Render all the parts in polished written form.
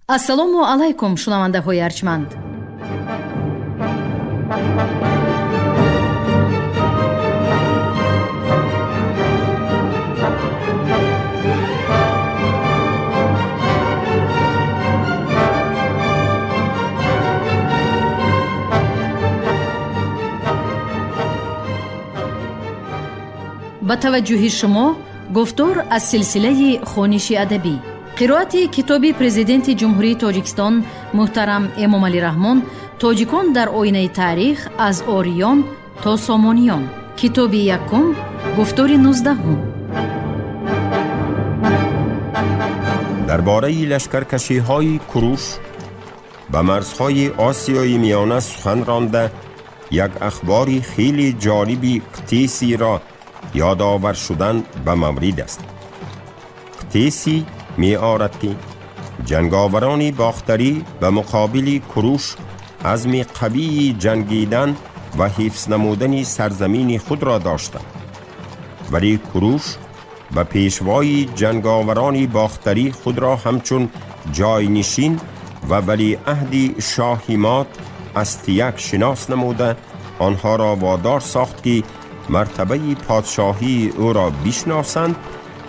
Ассалому алайкум, шунавандаҳои арҷманд. Ба таваҷҷӯҳи шумо гуфтор аз силсилаи хониши адабӣ, қироати китоби Президенти Ҷумҳурии Тоҷикистон муҳтарам Эмомалӣ Раҳмон «Тоҷикон дар оинаи таърих: аз ориён то сомониён», китоби якум, гуфтори 19-ум. Дар бораи лашкаркашиҳои Куруш ба марзҳои Осиёи Миёна сухан ронда, як ахбори хеле ҷолиби Ктесиро ёдовар шудан ба маврид аст. Ктеси меорад, ки ҷанговарони бохтарӣ ба муқобили Куруш азми қавии ҷангидан ва ҳифз намудани сарзамини худро доштанд, вале Куруш ба пешвои ҷанговарони бохтарӣ худро ҳамчун ҷойнишин ва валиаҳди шоҳи Мод Астияк шинос намуда, онҳоро водор сохт, ки мартабаи подшоҳии ӯро бишносанд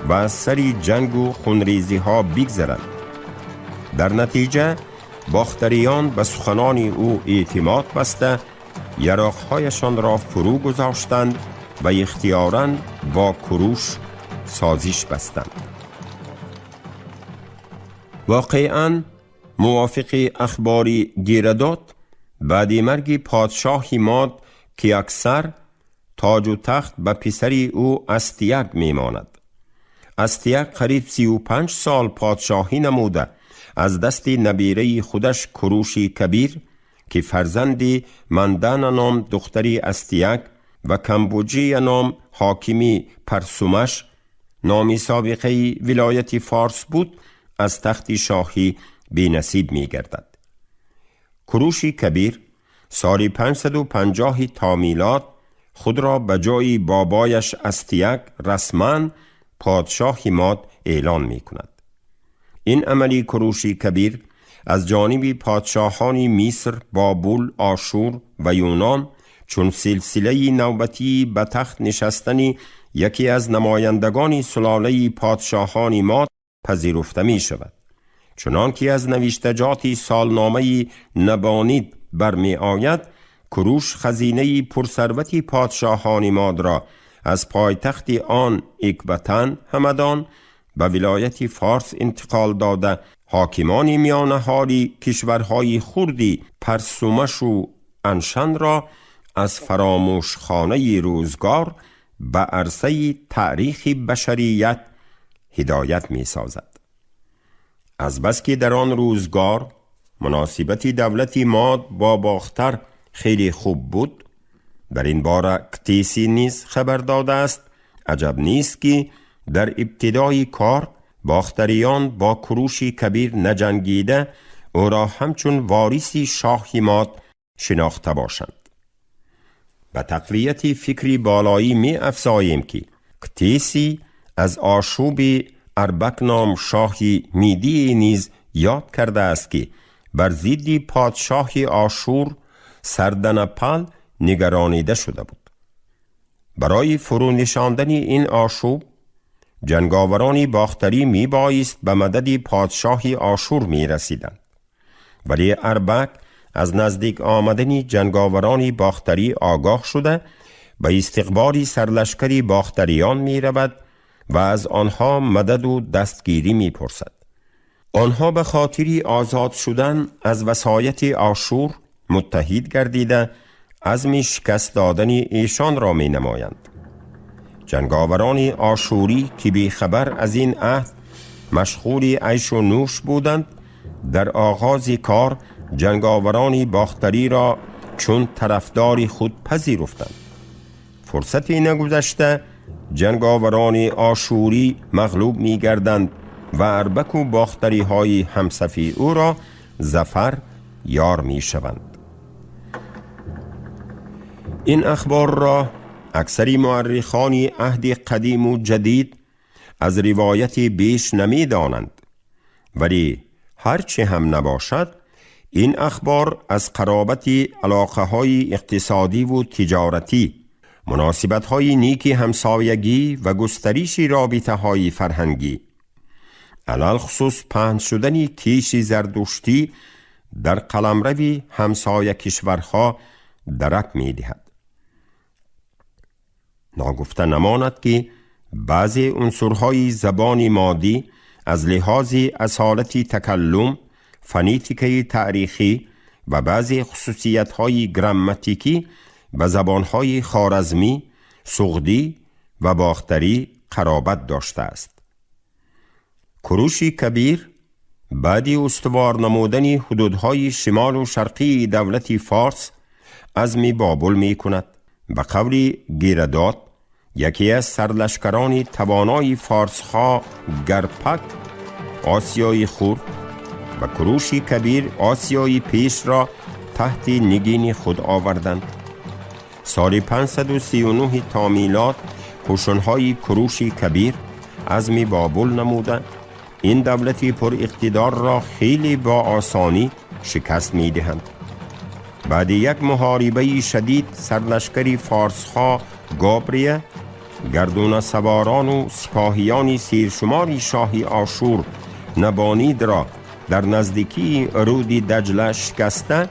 ва аз сари ҷангу хунрезиҳо бигзаранд. Дар натиҷа бохтариён ба суханони ӯ эътимод баста, яроқҳояшонро фурӯ гузоштанд ва ихтиёран бо Куруш созиш бастанд. Воқеан, мувофиқи ахбори Герадот, баъди марги подшоҳи Мод Киаксар тоҷу тахт ба писари ӯ Астияк мемонад. Астияк қариб 35 сол подшоҳӣ намуда, аз дасти набираи худаш Куруши Кабир, ки фарзанди Мандана ном духтари Астияк ва Камбуҷия ном ҳокими Парсумаш номи собиқаи вилояти форс буд, аз тахти шоҳӣ бенасиб мегардад. Куруши Кабир соли 550 то милод худро ба ҷои бобояш Астияк расман подшоҳи Мод эълон мекунад. Ин амали Куруши Кабир аз ҷониби подшоҳони Миср, Бобул, Ошур ва Юнон чун силсилаи навбатии ба тахт нишастани яке аз намояндагони сулолаи подшоҳони Мод пазируфта мешавад. Чунон ки аз навиштаҷоти солномаи Набонид бармеояд, Куруш хазинаи пурсарвати подшоҳони Модро аз пойтахти он Экбатан, Ҳамадон, ба вилояти Форс интиқол дода, ҳокимони миёнаҳоли кишварҳои хурди Парсумашу Аншанро аз фаромӯшхонаи рӯзгор ба арсаи таърихи башарият ҳидоят месозад. Азбаски дар он рӯзгор муносибати давлати Мод бо Бохтар хеле хуб буд, дар ин бора Ктеси низ хабар додааст, аҷаб нест, ки дар ибтидои кор бохтариён бо Куруши Кабир наҷангида, ӯро ҳамчун вориси шоҳи Мод шинохта бошанд. Ба тақвияти фикри болоӣ меафзоем, ки Ктеси аз ошӯби Арбак ном шоҳи Мидие низ ёд кардааст, ки бар зидди подшоҳи Ошур Сарданапал нигаронида шуда буд. Барои фурӯнишондани ин ошӯб ҷанговарони бохтарӣ мебоист ба мадади подшоҳи Ошур мерасиданд, вале Арбак аз наздик омадани ҷанговарони бохтарӣ огоҳ шуда, ба истиқболи сарлашкари бохтариён меравад ва аз онҳо мададу дастгирӣ мепурсад. Онҳо ба хотири озод шудан аз васояти Ошур муттаҳид гардида, азми шикаст додани эшонро менамоянд. Ҷанговарони ошурӣ, ки бехабар аз ин аҳд машғули айшу нӯш буданд, дар оғози кор ҷанговарони бохтариро чун тарафдори худ пазируфтанд. Фурсате нагузашта, ҷанговарони ошурӣ мағлуб мегарданд ва Арбаку бохтариҳои ҳамсафи ӯро зафар ёр мешаванд. Ин ахборро аксари муаррихони аҳди қадиму ҷадид аз ривояти беш намедонанд, вале هرچه هم نباشد، این اخبار از قرابت علاقه های اقتصادی و تجارتی، مناسبت های نیکی همسایگی و گسترش رابطه های فرهنگی، علی‌الخصوص پهن شدن کیش زردشتی در قلمرو همسایه کشورها درک می دهد. ناگفته نماند که بعضی عنصرهای زبان مادی از لحاظ اصالت تکلم، فنیتیکه تاریخی و بعضی خصوصیت‌های گراماتیکی به زبانهای خوارزمی، سغدی و باختری قرابت داشته است. کوروش کبیر بعد استوار نمودن حدودهای شمال و شرقی دولت فارس عزم بابل می کند. به قول گیرداد، یکی از سرلشکران توانای فارسها گرپک آسیای خورد و کوروش کبیر آسیای پیش را تحت نگین خود آوردند. سال 539 تا میلاد قشونهای کوروش کبیر عزم بابل نموده این دولتی پر اقتدار را خیلی با آسانی شکست می دهند. بعد یک محاربه شدید، سرلشکری فارسها گابریه، گردون سواران و سپاهیان سیرشماری شاهی آشور نبانید را در نزدیکی رود دجله شکسته.